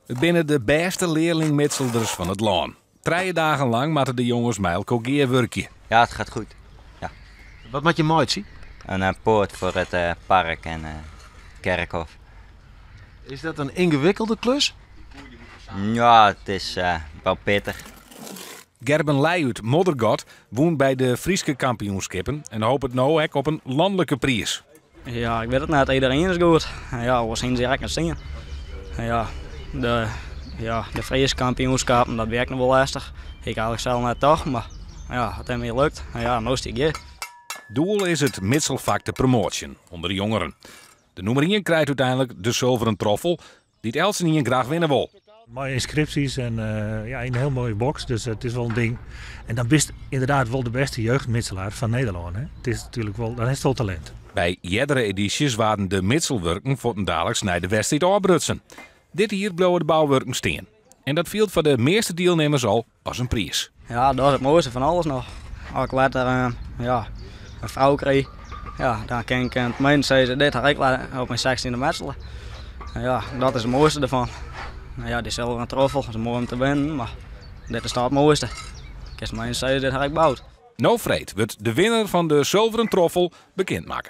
It binne de bêste learlingmitselders fan it lân. 3 dagen lang moatte de jonges mei elkoar gearwurkje. Ja, it giet goed. Ja. Wat moat je meitsje? In poart foar it park en kerkhof. Is dat in yngewikkelde klus? Ja, it is wel pittich. Gerben Leij út Moddergat wûn by de Fryske kampioenskippen en hopet no ek op in lanlike priis. Ja, ik wit it net. Iedereen is goed. Ja, oars hienen se ek net stean. Ja, de, ja, de Fryske kampioenskappen, dat wie ek noch wol lêstich. Hie ik eigentlik sels net tocht, mar ja, it is my lukt. Ja, no stean ik hjir. Doel is it mitselfak te promoatsjen ûnder de jongeren. De nûmer ien krijt úteinlik de sulveren troffel, dy't eltsenien graach winne wol. Moaie ynskripsjes en ja, in hiel moaie boks, dus it is wol in ding. En dan bist ynderdaad wol de bêste jeugdmitselaar fan Nederlân. Hè? It is natuerlik wol, dan hast wol talint. By eardere edysjes waarden de mitselwurken fuortendaliks nei de wedstriid ôfbrutsen. Dit jier bliuwe de bouwurken stean. En dat fielt foar de measte dielnimmers al as in priis. Ja, dat is it moaiste fan alles noch. As ik letter ja, in frou krij, ja, dan kin ik teminsten sizze, dit ha ik op myn sechstjinde metsele. Ja, dat is it moaiste derfan. Ja, dy sulveren troffel is moai om te winnen, mar dit is toch it moaiste. Kinst teminsten sizze, dit ha ik boud. No freed wurdt de winner fan de sulveren troffel bekend makke.